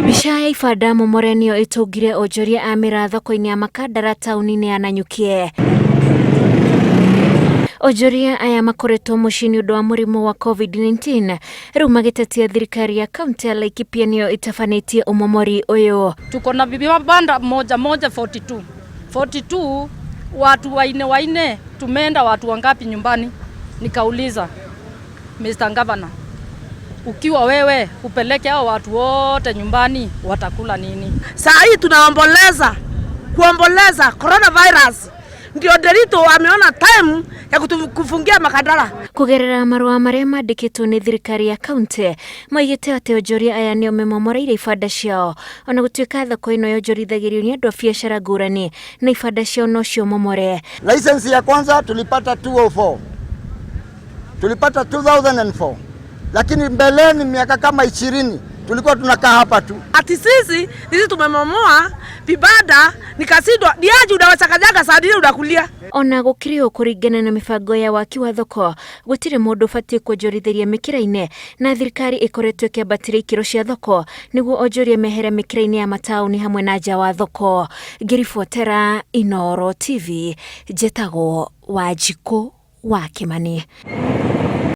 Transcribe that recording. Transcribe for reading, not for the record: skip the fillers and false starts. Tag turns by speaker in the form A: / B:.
A: Mbica ya ibanda momore nĩyo ĩtũngire onjoria a mĩraa thoko-inĩ ya Makandara taũni-inĩ ya Nanyuki. Onjoria aya makoretwo mũciĩ nĩ ũndũ wa mũrimũ wa COVID-19 rĩu magĩtetia thirikari ya kaunti ya Laikipia nĩyo ĩtabanĩtie ũmomori ũyũ.
B: Tuko na vibanda moja moja 42 42 watu waine waine, tumeenda watu wangapi nyumbani? Nikauliza Mr. Governor, ukiwa wewe upeleke hao watu wote nyumbani watakula nini?
C: Saa hii tunaomboleza kuomboleza coronavirus, ndio Nderitu ameona time ya kufungia Makandara.
A: Kũgerera marũa marĩa mandĩkĩtwo nĩ thirikari ya kaunti moigĩte atĩ onjoria aya nĩo memomoreire ibanda ciao ona gũtuĩka thoko ĩno yonjorithagĩrio nĩ andũ a biacara ngũrani na ibanda ciao nocio momore.
D: License ya kwanza tulipata 204, tulipata 2004, lakini mbeleni miaka kama 20 tulikuwa tunakaa hapa tu.
C: Ati sisi tumemomoa vibanda, nikasindwa niaje, unawachakajaga saa nne unakulia.
A: Ona gũkĩrĩ ũũ, kũringana na mĩbango ya waki wa thoko gũtirĩ mũndũ ũbatiĩ kuonjorithĩria mĩkĩra-inĩ na thirikari ĩkoretwo ĩkĩambatĩria ikĩro cia thoko nĩguo onjoria mehere mĩkĩra-inĩ ya mataũni hamwe na nja wa thoko. Ngĩribotera Inooro TV, njĩtagwo Wanjikũ wa Kĩmani.